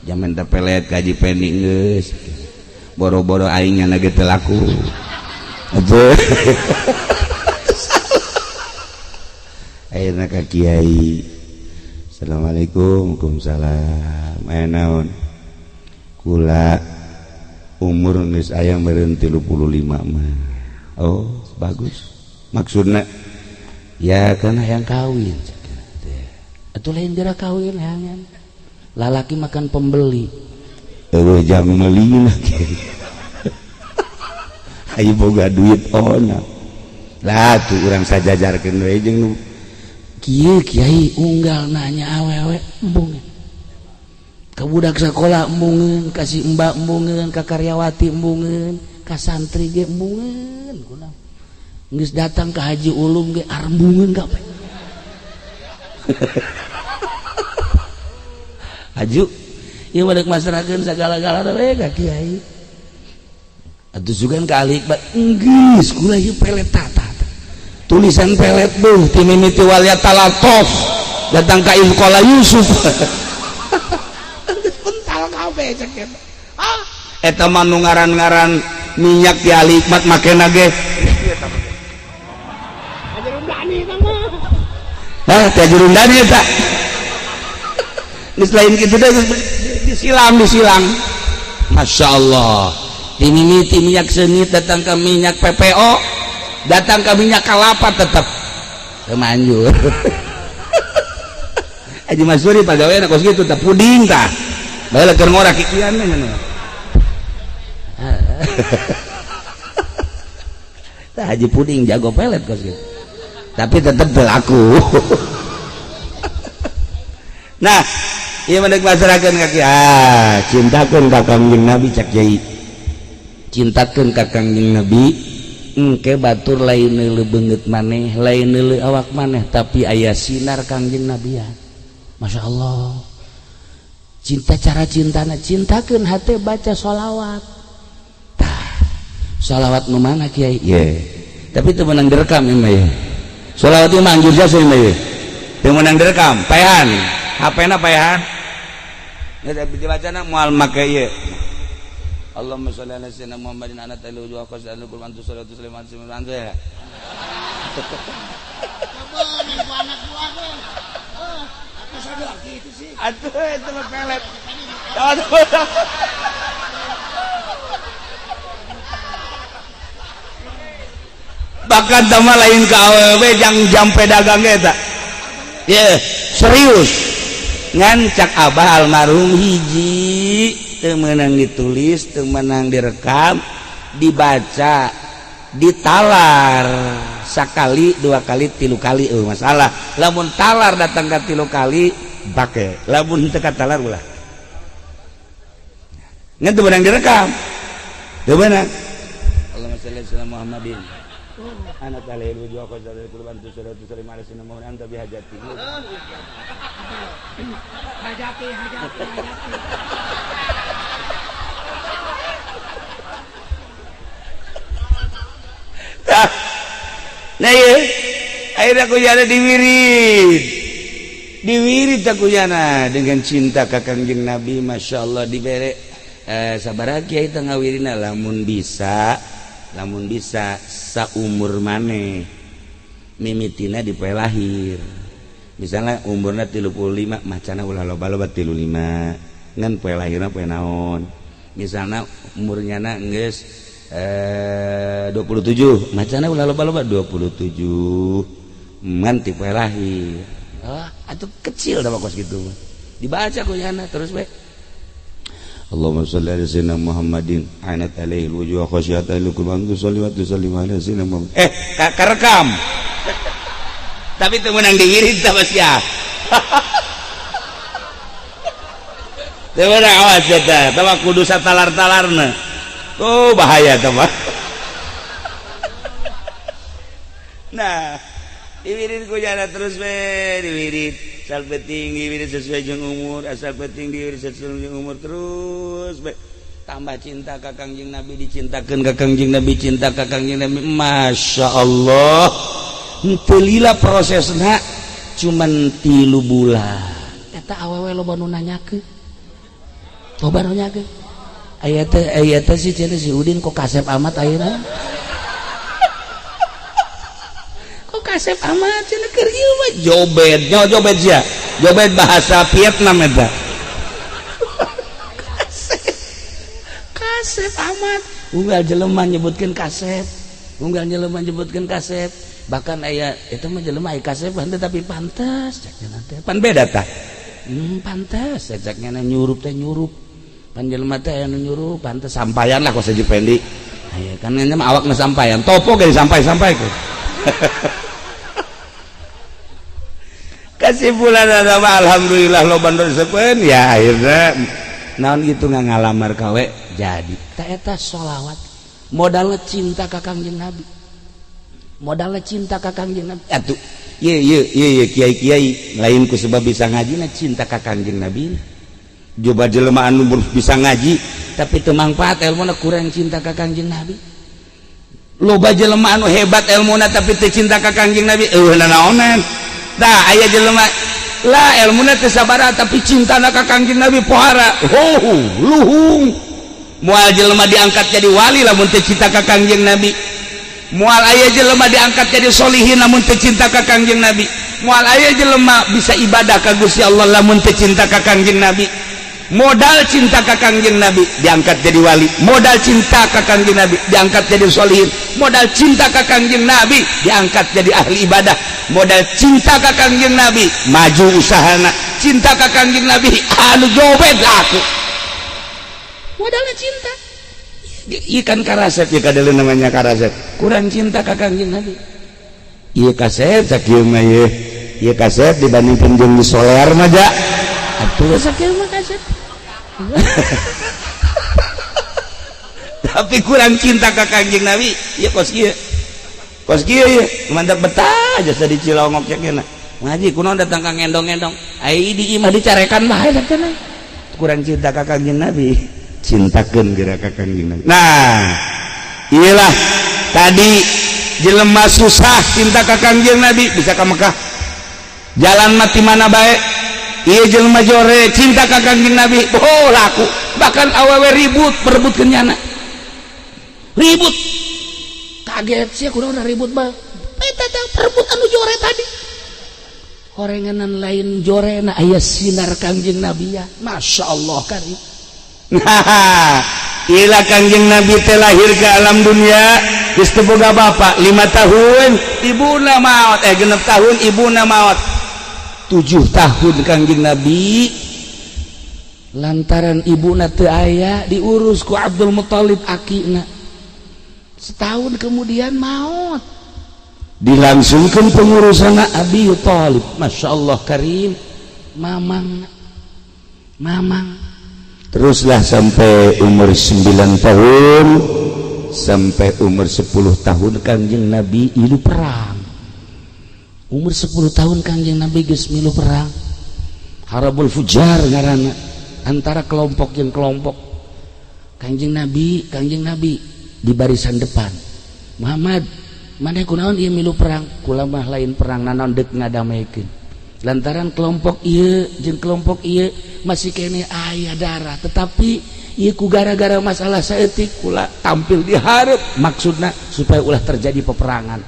Speaker 1: Jaman teh pelet kaji pendi geus. Boro-boro aing nyana ge teu laku. Aja. Ayeuna ka kiai. Assalamualaikum. Waalaikumsalam. Aya naon? Kula umur geus aya meureun 35 mah. Oh, bagus. Maksudna ya karena yang kawin. Atuh lain geura kawin hangan. Lalaki makan pembeli. Eueuh jang meuli Ayo boga duit ona. Lah tuh urang sajajarkeun we jeung nu kieu kiai unggal nanya awewe embungeun. Ka budak sakola embungeun, ka si mbak embungeun, ka karyawati embungeun, ka santri ge embungeun. Kunaon? Geus datang ka Haji Ulum ge arembungeun kabeh. Aju ieu mah deuk masrahkeun sagala-galana we ka kiai. Atuh sugan ka ahli hikmat geus kula ieu pelet tata. Tulisan pelet beuh ti mimiti wal yatalatof datang ka Ilqala Yusuf. Geus pental kabeh cek eta. Ah eta mah nu ngaran-ngaran minyak di ahli hikmat makena ge. Hah, teh jurundani eta. Geus lain kitu deh disilang disilang. Masya Allah. Dimimiti minyak seungit datang ke minyak PPO, datang ke minyak kelapa tetap teu manjur. Haji Masuri pagawean kos kitu tah puding tah. Bae keur ngora kikian mah nya. Tah Haji puding jago pelet kos kitu. Tapi tetep berlaku. Nah, ieu mah deuk masrahkeun ka kiai. Ah, cintakeun ka Kangjeng Nabi cak kiai. Cintakeun ka Kangjeng Nabi, engke batur lain neuleuh beungeut maneh, lain neuleuh awak maneh, tapi aya sinar Kangjeng Nabi ya. Masya Allah. Cinta cara cintana, cintakeun hate baca sholawat. Tah, sholawat nu mana kiai? Ye. Tapi teu meunang direkam ieu mah ye. Sholawat ieu mah anjur jasa ieu mah ye. Teu meunang direkam, paehan. HP-na paehan. Ya dibacana moal make ieu. Allahumma sholli ala sayyidina Muhammadin ana ta'ala wa qasanu qul antu salatu sulaiman sulaiman ya. Atuh itu mah pelet. Bahkan tambah lain ka awewe jang jam pedagang eta. Ye, serius. Ngan cak abah almarhum hiji teu meunang ditulis, teu meunang direkam, dibaca, ditalar sakali, dua kali, tilu kali masalah. Lamun talar datang ka tilu kali pake, lamun teu katalar ulah. Ngan teu meunang direkam. Teu meunang. Allahumma shalli ala Muhammadin. Ana talil wujuh qazal qurban tu salatu salim ala sayyidina Muhammad anta bihajati.
Speaker 3: Hajati hajati hajati.
Speaker 1: Nah iya, akhirnya aku jana diwirid. Diwirid aku jana dengan cinta ka Kangjeng Nabi, Masya Allah dibere sabaraha kiai teh ngawirina lamun bisa saumur maneh mimitina di poe lahir. Misalnya umurna 35, macana ulah loba-loba 35 ngan poe lahirna poe naon. Misalnya umurnya na geus 27, macana ulah loba-loba 27 ngan ti poe lahir. Ah, atuh kecil dah kos kitu. Dibaca ku yana terus we. Allahumma sholli ala sayyidina Muhammadin anat alaihi alwujuh khasyata likulli sholli wa sallim ala sayyidina Muhammad. Karekam. Tapi teu meunang diwirid tah sia. Teu meunang awas eta, tah kudu satalar-talarna. Oh, bahaya tah mah. Nah, diwirid ku jana terus we diwirid. Asal penting diwirid sesuai jeung umur, asal penting diwirid sesuai jeung umur terus we. Tambah cinta ka Kangjeng Nabi, dicintakeun ka Kangjeng Nabi, cinta ka Kangjeng Nabi. Masya Allah. Henteu lila prosesna cuman 3 bulan.
Speaker 3: Eta awewe loba nu nanyakeun. Loba nu nanyakeun.
Speaker 1: Aya teh si cenah si Udin kok kasep amat ayeuna. Kok kasep amat cenah keur ieu mah jobet, nyaho jobet sia. Jobet bahasa Vietnam eta. Kasep. Kasep amat. Unggal jelema nyebutkeun kasep. Unggal jelema nyebutkeun kasep. Bahkan aya eta mah jelema aya kasep henteu tapi pantas cek nya teh. Pan beda tah. Pantas cek nya nyurup teh nyurup. Pan jelema teh aya nu nyurup pantas sampayan lah kos Haji Pendi. Aya kan nya mah awakna sampayan, topo ge disampai-sampai ku. Kesimpulan adalah alhamdulillah loba nu resepeun ya akhirnya naon gitu ngalamar kawe jadi.
Speaker 3: Ta eta sholawat modalna cinta ka Kangjeng Nabi. Modalna cinta ka Kangjeng Nabi.
Speaker 1: Atuh ye ye ye ye kiai-kiai lain ku sebab bisa ngaji na cinta ka Kangjeng Nabi. Coba jelema anu bisa ngaji
Speaker 3: tapi teu mangfaat elmuna kurang cinta ka Kangjeng Nabi.
Speaker 1: Loba jelema anu hebat elmuna tapi teu cinta ka Kangjeng Nabi eueuh nanaonan. Tah aya jelema lah elmuna teu sabaraha tapi cintana ka Kangjeng Nabi pohara. Ho luhung. Moal jelema diangkat jadi wali lamun teu cinta ka Kangjeng Nabi. Moal aya jelema diangkat jadi solihin lamun teu cinta ka Kangjeng Nabi. Moal aya jelema bisa ibadah ka Gusti Allah lamun teu cinta ka Kangjeng Nabi. Modal cinta ka Kangjeng Nabi diangkat jadi wali, modal cinta ka Kangjeng Nabi diangkat jadi solihin, modal cinta ka Kangjeng Nabi diangkat jadi ahli ibadah, modal cinta ka Kangjeng Nabi maju usahana, cinta ka Kangjeng Nabi anu jobet aku.
Speaker 3: Modalnya cinta.
Speaker 1: Ikan karasep ya kadeuleun namanya karasep. Kurang cinta ka Kangjeng Nabi. Ieu kasep sakieu mah ieu. Ieu kasep dibandingkeun jeung di soler mah ja. Atuh
Speaker 3: Sakieu mah kasep.
Speaker 1: Tapi kurang cinta ka Kangjeng Nabi ieu kos kieu. Kos kieu ieu mantap betah jasa di Cilongok cenah. Ngaji kunaon datang ka ngendong-ngendong. Ai di imah dicarekan bae cenah.
Speaker 2: Kurang cinta ka Kangjeng Nabi, cintakeun geura ka Kangjeng Nabi. Nah, iyalah tadi jelema susah cinta ka Kangjeng Nabi bisa ka Mekah. Jalan mati mana bae. Ieu jelema jore cinta ka Kangjeng Nabi, oh laku. Bahkan awewe ribut perebutkeun nyana.
Speaker 3: Ribut. Kaget sih kunaon ribut bae. Eta teh perebut anu jore tadi. Horenganan lain jore na aya sinar Kangjeng Nabi ya. Masya Allah karim.
Speaker 2: Nah, ilah Kangjeng Nabi teh lahir ke alam dunia geus teu boga bapak 5 tahun ibuna maot, 6 tahun ibuna maot, 7 tahun Kangjeng Nabi
Speaker 3: lantaran ibuna teu aya diurus ku Abdul Muthalib akina. Setahun kemudian maot,
Speaker 2: dilangsungkan pengurusan
Speaker 3: Abi Thalib. Masya Allah karim. Mamang mamang
Speaker 2: teruslah sampai umur 9 tahun sampai umur 10 tahun Kangjeng Nabi
Speaker 3: ilu perang. Umur 10 tahun Kangjeng Nabi geus milu perang. Harabul Fujar ngaranna, antara kelompok jeung kelompok. Kangjeng Nabi di barisan depan. Muhammad, maneh kunaon ieu milu perang? Kula mah lain perang nanaon deuk ngadamaikeun. Lantaran kelompok ieu jeung kelompok ieu masih kene aya darah, tetapi ieu ku gara-gara masalah saeutik kula tampil di hareup, maksudna supaya ulah terjadi peperangan.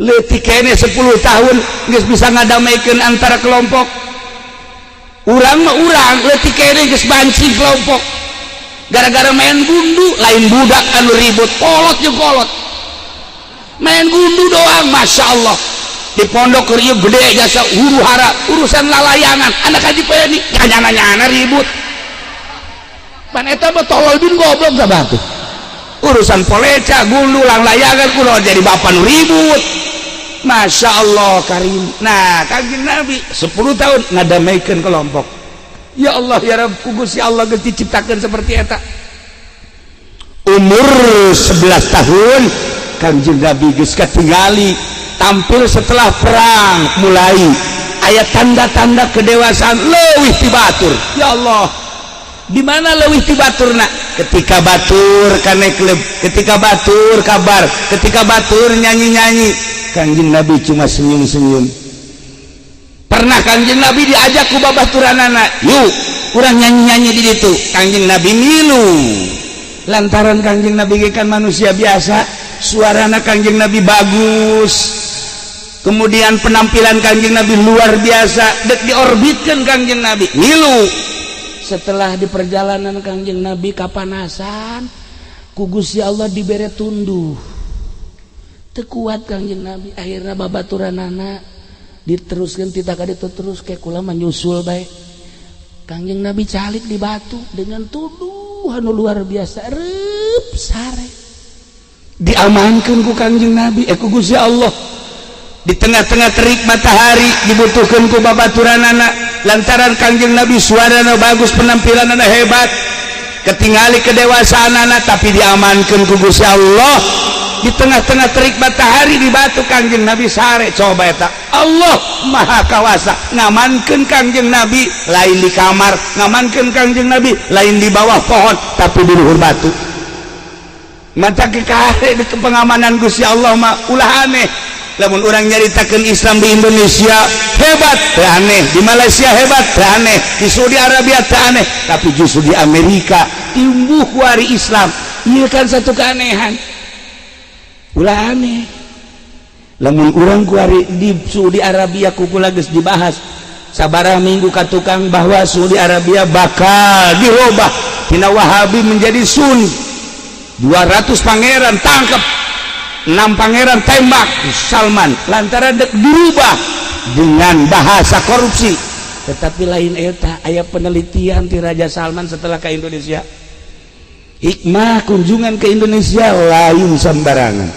Speaker 1: Leutik kene 10 tahun geus bisa ngadamaikeun antara kelompok. Urang mah urang leutik kene geus banci kelompok. Gara-gara main gundu, lain budak anu ribut, kolot jeung kolot. Main gundu doang, Masya Allah. Di pondok keur ieu gede jasa huru hara urusan lalayangan anak haji Peni nyana-nyana ribut. Pan eta mah tolol bin goblok sabah tuh. Urusan poleca gundu langlayangan kuno jadi bapak nu ribut. Masya Allah karim. Nah, Kangjeng Nabi 10 tahun ngadamaikeun kelompok. Ya Allah ya Rabb, ku Gusti Allah geus diciptakeun seperti eta.
Speaker 2: Umur 11 tahun Kangjeng Nabi geus katingali tampil setelah perang mulai aya tanda-tanda kedewasaan leuwih ti batur.
Speaker 1: Ya Allah, di mana leuwih ti baturna?
Speaker 2: Ketika batur ka klub, ketika batur kabar, ketika batur nyanyi-nyanyi, Kangjeng Nabi cuma senyum-senyum.
Speaker 1: Pernah Kangjeng Nabi diajak ku babaturanana, yuk urang nyanyi-nyanyi di ditu. Kangjeng Nabi milu.
Speaker 2: Lantaran Kangjeng Nabi kan manusia biasa, suarana Kangjeng Nabi bagus, kemudian penampilan Kangjeng Nabi luar biasa, dek diorbitkan Kangjeng Nabi milu.
Speaker 3: Setelah di perjalanan Kangjeng Nabi kapanasan, ku Gusti Allah dibere tunduh. Teu kuat Kangjeng Nabi, akhirnya babaturanana diteruskan tita ka ditu terus kayak kula menyusul bae. Kangjeng Nabi calik di batu dengan tunduh anu luar biasa, reup sare.
Speaker 2: Diamankan ku Kangjeng Nabi, ku Gusti Allah. Di tengah-tengah terik matahari dibutuhkan ku babaturanana, lantaran Kangjeng Nabi suarana bagus, penampilanana hebat, ketingali kedewasaanana, tapi diamankan ku Gusti Allah. Di tengah-tengah terik matahari di batu Kangjeng Nabi sare. Coba eta Allah Maha Kawasa ngamankeun Kangjeng Nabi lain di kamar, ngamankeun Kangjeng Nabi lain di bawah pohon, tapi di luhur batu. Mata kekare di pengamanan Gusti Allah mah ulah aneh. Lamun urang nyaritakeun Islam di Indonesia hebat, teu aneh, di Malaysia hebat, teu aneh, di Saudi Arabia teu aneh, tapi justru di Amerika tumbuh kuari Islam. Ieu kan satu keanehan. Ulah aneh. Lamun urang kuari di Saudi Arabia kukula geus dibahas sabaraha minggu ka tukang bahwa Saudi Arabia bakal dirubah tina Wahabi menjadi Sunni. 200 pangeran tangkap, 6 pangeran tembak Salman lantaran dek dirubah dengan bahasa korupsi.
Speaker 3: Tetapi lain eta aya penelitian ti Raja Salman setelah ke Indonesia.
Speaker 2: Hikmah kunjungan ke Indonesia lain sembarangan.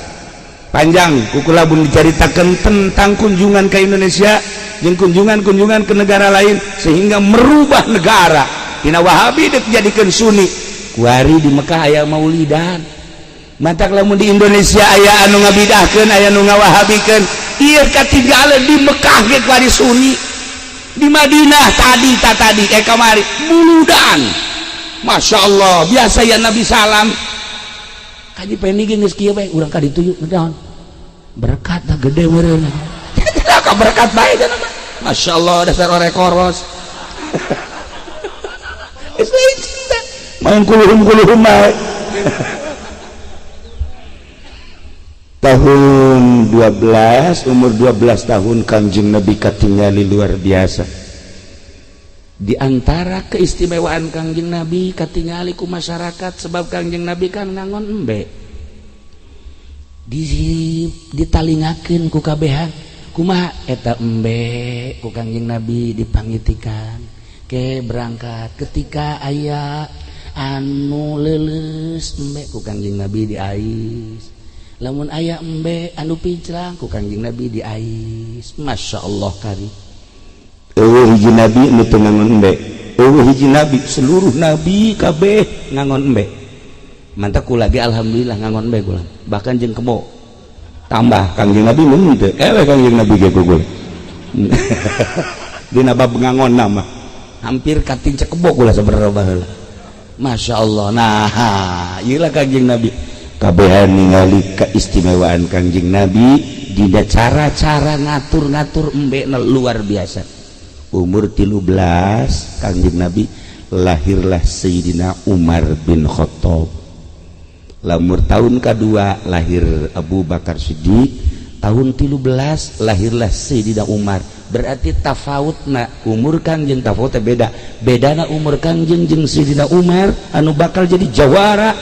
Speaker 1: Panjang ku kula bun diceritakan tentang kunjungan ke Indonesia jeung kunjungan-kunjungan ke negara lain sehingga merubah negara tina Wahabi dek jadikeun Sunni. Kuari di Mekah aya maulidan, matak lamun di Indonesia aya anu ngabidahkeun, aya nu ngawahabikeun, ieu katinggalan di Mekah ge kuari Sunni. Di Madinah tadi tak tadi kamari muludan, Masya Allah, biasa ya Nabi salam kaji pendi ge geus kieu bae, urang ka ditu yuk, naon berkat dah gede meureun ka berkat bae cenah mah. Masya Allah, dasar orek koros. Geus lain cinta main kuluhum kuluhum bae. Tahun 12, umur 12 tahun Kangjeng Nabi katingali luar biasa. Di antara keistimewaan Kangjeng Nabi katingali ku masyarakat sebab Kangjeng Nabi kan ngangon embe di ditalingakeun ku kabehan. Kumaha eta embe ku Kangjeng Nabi dipangitikan ke berangkat ketika aya anu leuleus embe ku Kangjeng Nabi diais, lamun aya embe anu pincrang ku Kangjeng Nabi diais. Masya Allah kari.
Speaker 2: Eueuh hiji nabi nu teu ngangon embe, eueuh hiji nabi, seluruh nabi kabeh ngangon embe.
Speaker 1: Mantap kula ge alhamdulillah ngangon embe kula, bahkan jeung kebo.
Speaker 2: Tambah Kangjeng Nabi mun teu eleh Kangjeng Nabi ge kugul dina bab ngangon mah
Speaker 1: hampir katinca kebo kula sebenarnya baheula. Masya Allah. Nah, ieu lah Kangjeng Nabi.
Speaker 2: Kabehan ningali keistimewaan Kangjeng Nabi
Speaker 1: dina cara-cara ngatur-ngatur embe luar biasa.
Speaker 2: Umur 13 Kangjeng Nabi lahirlah Sayyidina Umar bin Khattab. Lamur tahun kedua lahir Abu Bakar Siddiq,
Speaker 1: tahun 13 lahirlah Sayyidina Umar. Berarti tafautna umur Kangjeng tafautna beda. Bedana umur Kangjeng jeung Sayyidina Umar anu bakal jadi jawara,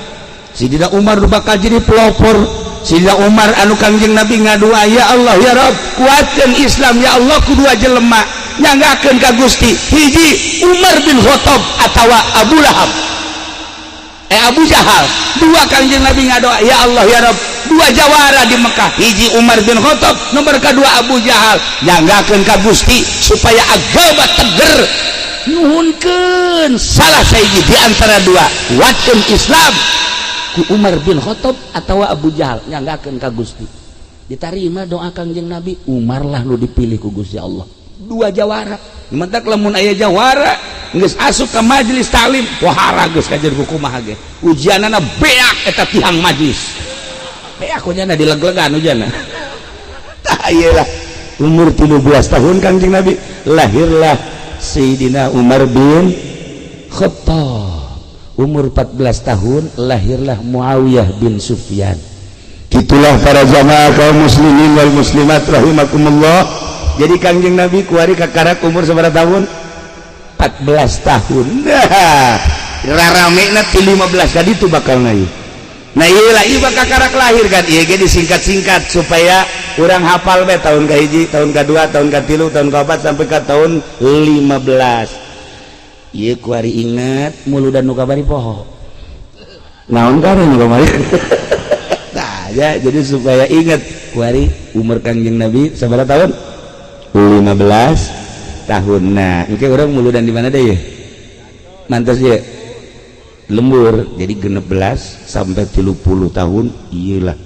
Speaker 1: Sayyidina Umar nu bakal jadi pelopor, Sayyidina Umar anu Kangjeng Nabi ngadua, "Ya Allah, ya Rabb, kuatkeun Islam ya Allah ku dua jelema, nyanggakeun ka Gusti, hiji Umar bin Khattab atawa Abu Lahab, Abu Jahal." Dua Kangjeng Nabi ngadoa, "Ya Allah, ya Rabb, dua jawara di Mekah, hiji Umar bin Khattab, nomor kedua Abu Jahal, nyanggakeun ka Gusti supaya agama teger, nuhunkeun salah sahiji di antara dua, kuatkeun Islam ku Umar bin Khattab atau Abu Jahal, nyanggakeun ka Gusti." Ditarima doa Kangjeng Nabi, Umar lah nu dipilih ku Gusti Allah. Dua jawara. Mentak lamun aya jawara geus asup ka majelis taklim, wahara geus kajer ku kumaha ge ujianana beak eta tihang majelis beak ujianna dileg-legan ujianna.
Speaker 2: Tah ieu lah umur 13 tahun Kangjeng Nabi lahirlah Sayyidina Umar bin
Speaker 1: Khattab. Umur 14 tahun lahirlah Muawiyah bin Sufyan.
Speaker 2: Itulah para jamaah kaum muslimin wal muslimat rahimakumullah. Jadi Kangjeng Nabi kuari kakarak umur sabaraha tahun? 14 tahun. Nah, raramena ti 15 tadi itu bakal naik. Nah ieu lah ieu bakal kakarak lahir kan ieu ge disingkat-singkat supaya urang hafal bae tahun ka hiji, tahun ka-2, tahun ka-3, tahun ka-4 sampai ka tahun 15.
Speaker 1: Ieu kuari inget muludan nu kamari poho.
Speaker 2: Naon kare nu kamari? Nah, ya jadi supaya inget
Speaker 1: kuari umur Kangjeng Nabi sabaraha tahun?
Speaker 2: 15 tahun. Nah,
Speaker 1: engke urang muludan di mana deh ya? Mantas ya? Lembur. Jadi 16 sampai 30 tahun iyalah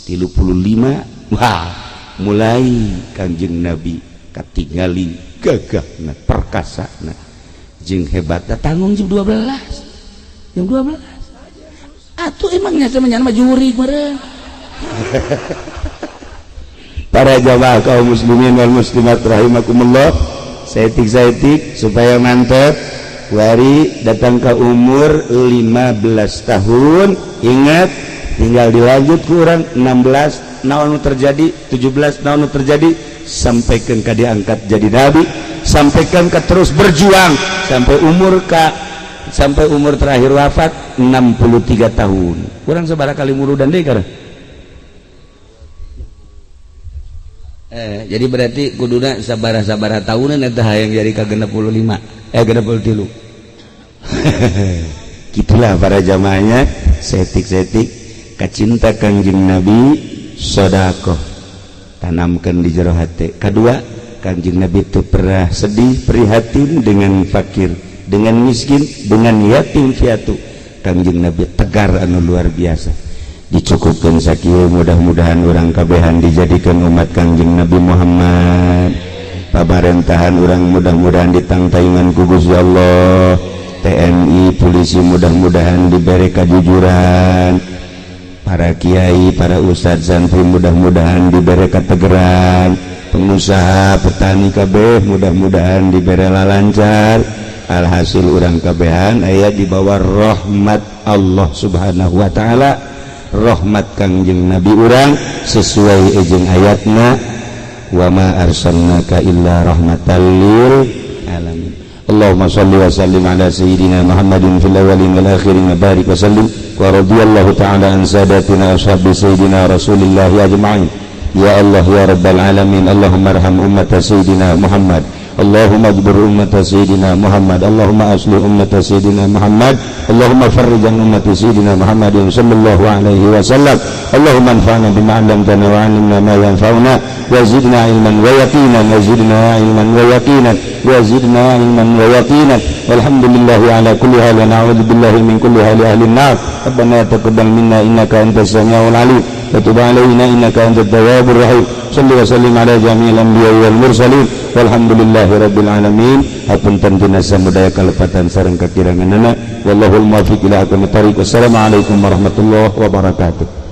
Speaker 1: 35 wah
Speaker 2: mulai Kangjeng Nabi katingali gagahna, perkasana
Speaker 1: jeung hebatna. Tanggung jam 12, jam 12 atuh emangnya semenyan mah jurig meureun.
Speaker 2: Para jamaah kaum muslimin wal muslimat rahimakumullah, saeutik-saeutik supaya mantep. Wari datang ke umur 15 tahun, ingat tinggal dilanjut kurang 16 naon nu terjadi, 17 naon nu terjadi, sampaikan ke diangkat jadi nabi, sampaikan ke terus berjuang sampai umur ka
Speaker 1: sampai umur terakhir wafat 63 tahun. Kurang sabaraha kali muludan deui karena jadi berarti kuduna sabaraha-sabaraha tahunan eta hayang jadi ka 65 63.
Speaker 2: Gitulah para jamaahnya, setik-setik kacinta Kangjeng Nabi.
Speaker 1: Sodakoh tanamkan di jero hati. Kedua, Kanjeng Nabi itu pernah sedih, prihatin dengan fakir, dengan miskin, dengan yatim piatu. Kanjeng Nabi tegar anu luar biasa. Dicukupkan sakieu, mudah-mudahan urang kabehan dijadikan umat Kanjeng Nabi Muhammad. Pamarentahan urang mudah-mudahan ditangtayungan ku Gusti Allah. TNI, polisi mudah-mudahan diberi kejujuran. Para kiai, para ustadz, santri mudah-mudahan diberi ketegeran. Pengusaha, petani kabeh mudah-mudahan diberi lancar. Alhasil, urang kabehan aya di bawah rahmat Allah Subhanahu wa Ta'ala, rahmat Kangjeng Nabi urang, sesuai jeung ayatna, wa ma arsalnaka illa rahmatan lil alamin. Allahumma salli wa sallim ala sayyidina Muhammadin fil awwalin wal akhirin wa barik wa sallim wa radiyallahu ta'ala an sadatina ashabi sayyidina Rasulillah ajma'in. Ya Allah, ya Rabbal alamin. Allahumma arham ummata sayyidina Muhammad. Allahumma ajbir ummata sayyidina Muhammad. Allahumma aslih ummata sayyidina Muhammad. Allahumma farrij an ummati sayyidina Muhammadin sallallahu alaihi wasallam. Allahumma anfa'na bima 'allamtana wa 'allimna ma yanfa'una wa zidna ilman wa yaqinan, wa zidna ilman wa yaqinan, wa zidna ilman wa yaqinan. Walhamdulillahi ala kulli hal wa na'udzu billahi min kulli hali ahli an-nar. Rabbana taqabbal minna innaka antas samiul alim wa tub alaina innaka antat tawwabur rahim. Salli wa sallim ala jami'il anbiya'i wal mursalin, walhamdulillahi rabbil alamin. Hapunten tina samudaya kalepatan sareng kakiranganana. Wallahul muwaffiq ila aqwamit thariq. Wassalamualaikum warahmatullahi wabarakatuh.